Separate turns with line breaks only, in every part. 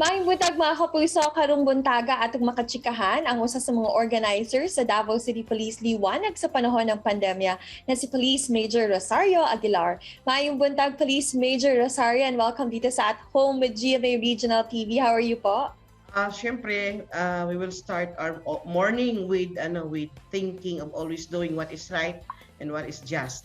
Maayong buntag, mga kapuso, karong buntaga atong makatsikahan ang usa sa mga organizers sa Davao City Police Liwanag sa panahon ng pandemya na si Police Major Rosario Aguilar. Maayong buntag, Police Major Rosario, and welcome dito sa At Home with GMA Regional TV. How are you po?
Syempre, we will start our morning with ano, with thinking of always doing what is right and what is just.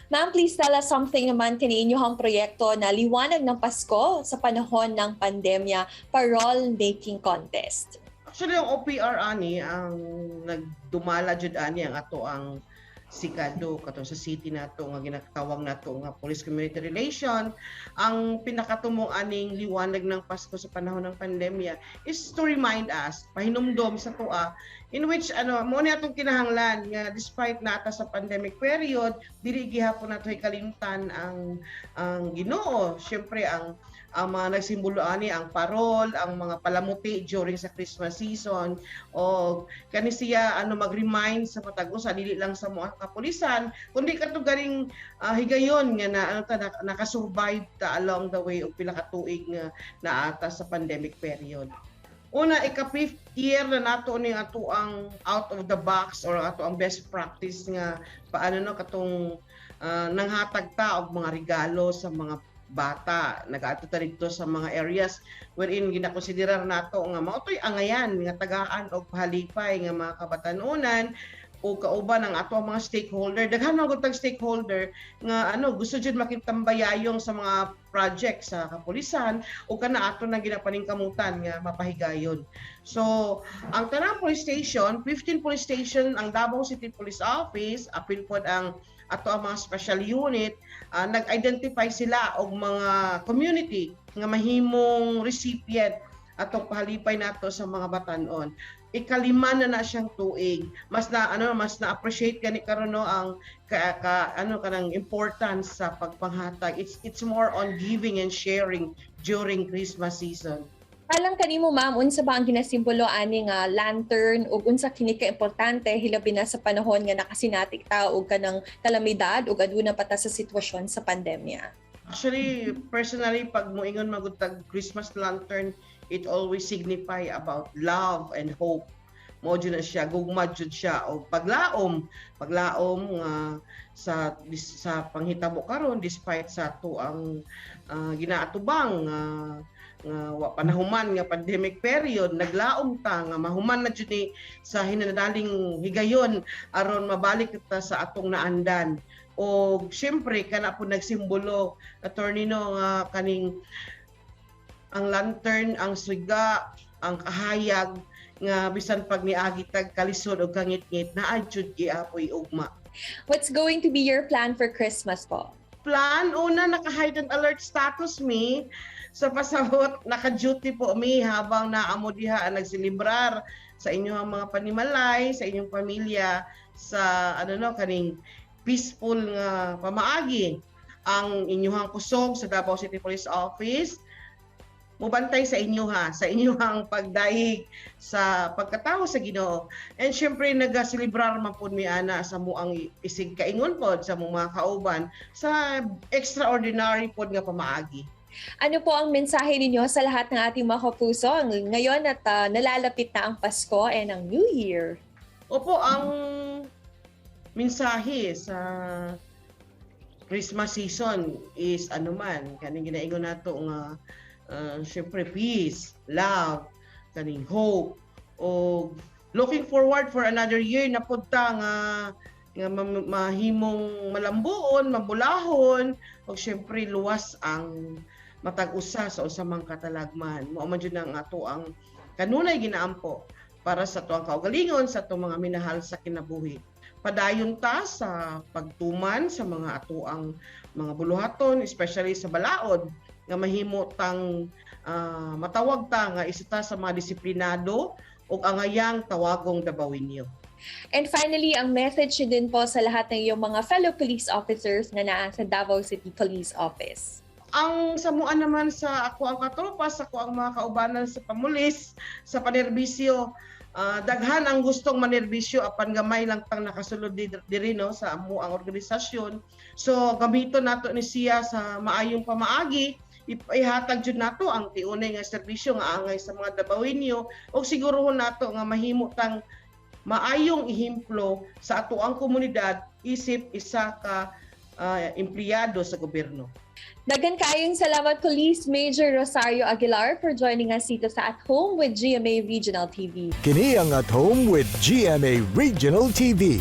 Ma'am, please tell us something naman kini inyong proyekto na Liwanag ng Pasko sa panahon ng pandemya, Parol Making Contest.
Actually, ang OPR ani ang nagdumala jud ani ang ato ang sikado kato sa city nato nga ginatawag nato nga Police Community Relation. Ang pinakatumong aning Liwanag ng Pasko sa panahon ng pandemya is to remind us, pahinumdom sa atoa, in which ano mo ni atong kinahanglan nga despite nata sa pandemic period, dili gihapon nato kalimtan ang Ginoo. Syempre, ang mga nagsimbolo ani, ang parol, ang mga palamuti during sa Christmas season, o kani siya ano, mag-remind sa matag usa, dili lang sa mga kapulisan kundi kadto ganing higayon nga na ano ta na, nakasurvive ta along the way og pila ka tuig nga naata sa pandemic period. Una, ika fifth year na nato ni ato ang out of the box or ato ang best practice nga paano no katong nanghatag ta og mga regalo sa mga bata. Nagaadto ta didto sa mga areas wherein ginakonsiderar nato nga mao to'y angayan nga tagaan og pahalipay nga mga kabatanunan o kauban ang ato ang mga stakeholder. Daghan man gud tag stakeholder nga ano, gusto jud makitambayayong sa mga project sa kapulisan o kana ato na ginapaningkamutan nga mapahigayon. So ang tanang police station, 15 police station ang Davao City Police Office, apil pod ang ato ang mga special unit, nag-identify sila og mga community nga mahimong recipient atong pahalipay nato sa mga batanon. Ikalima na na siyang tuig. Mas na ano, mas na appreciate gani karon no ang ka ano kanang importance sa pagpanghatag. It's more on giving and sharing during Christmas season.
Alang kanimo, ma'am, unsa ba ang ginasimbolo ani nga lantern ug unsa kini ka importante hilabi na sa panahon nga nakasinatik ta og kanang kalamidad ug aduna pa ta sa sitwasyon sa pandemya?
Actually, personally, pag moingon magud tag Christmas lantern, it always signify about love and hope. Mo jud na siya, gugma jud siya o paglaom, paglaom nga sa panghitabo karon despite sa ato ang ginaatubang nga wa pa nahuman nga pandemic period, naglaom ta nga mahuman na jud ni sa hinanadaling higayon aron mabalik ta sa atong naandan. O syempre kana po nagsimbolo, attorney no, nga kaning ang lantern, ang suga, ang kahayag nga bisan pag niagi tag kalisod og kangitngit, naa jud giapoy ugma.
What's going to be your plan for Christmas po?
Plan, una, naka-heightened alert status mi. Sa pasabot, naka-duty po mi habang naamo diha ang nagselebrar sa inyong mga panimalay, sa inyong pamilya, sa ano no kaning peaceful nga pamaagi. Ang inyong kusog sa Davao City Police Office mubantay sa inyo ha, sa inyong pagdayeg sa pagkatawo sa Ginoo. And syempre nagaselebrar man pud mi ana sa muang isig kaingon pod sa mong mga kauban sa extraordinary pod nga pamaagi.
Ano po ang mensahe ninyo sa lahat ng ating mga kapuso ngayon at nalalapit na ang Pasko and ang New Year?
Opo, ang mensahe sa Christmas season is ano man, kaning ginaingon nato nga syempre peace, love, kaning hope o looking forward for another year na pud ta nga mahimong malambuon, mabulahon ug syempre luwas ang matag usa sa usa mang katalagman. Mao man jud ang ato ang kanunay ginaampo para sa tuang kaugalingon, sa atong mga minahal sa kinabuhi. Padayon ta sa pagtuman sa mga atoang mga buluhaton, especially sa balaod, nga mahimo tang matawag ta nga isa ta sa mga disiplinado ug angayang tawagong Dabawenyo.
And finally, ang message nyo din po sa lahat ng iyong mga fellow police officers na naa sa Davao City Police Office.
Ang samuan naman sa ako ang katropa, sa ako ang mga kaubanan sa pamulis, sa panerbisyo, daghan ang gustong manerbisyo apan gamay lang tang nakasulod diri no sa amo ang organisasyon. So gamiton nato ni siya sa maayong pamaagi. Ihatag jud nato ang tiunay nga serbisyo nga angay sa mga Dabawenyo ug sigurohon nato nga mahimo tang maayong ehemplo sa atoang komunidad isip isa ka empleyado sa gobyerno.
Daghan kaayong salamat, Police Major Rosario Aguilar, for joining us dito sa At Home with GMA Regional TV.
Kini ang At Home with GMA Regional TV.